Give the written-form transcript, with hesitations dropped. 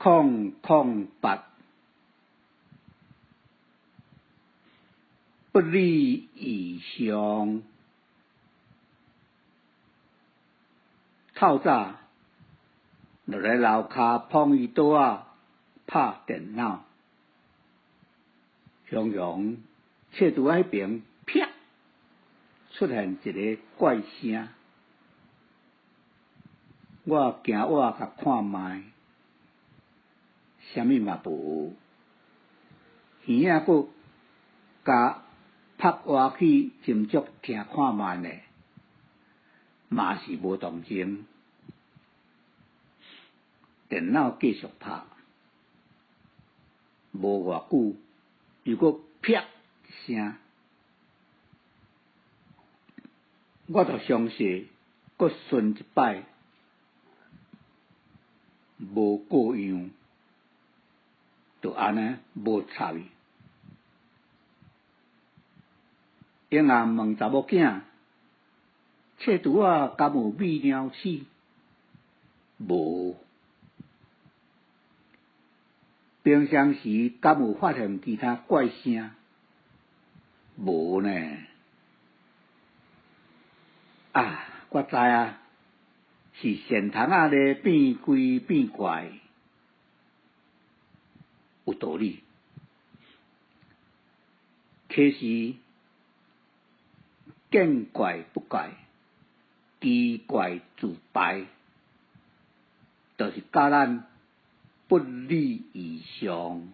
008，不理異象。透早落來樓跤捧伊桌仔拍電腦，雄雄冊櫥仔彼爿啪出現一个怪聲，我驚倚共看覓，啥物嘛無，耳仔閣共拍倚去斟酌聽看覓呢，嘛是無動靜。電腦繼續拍，無偌久又閣啪一聲，我就詳細閣巡一擺，無過樣，就按呢無插伊。英紅問查某囝：冊櫥仔敢有泌尿屎？無。平常時敢有發現其他怪聲？無呢。啊，我知啊，是線蟲仔咧變鬼變怪，有道理。可是見怪不怪，奇怪自敗，就是教咱不理異象。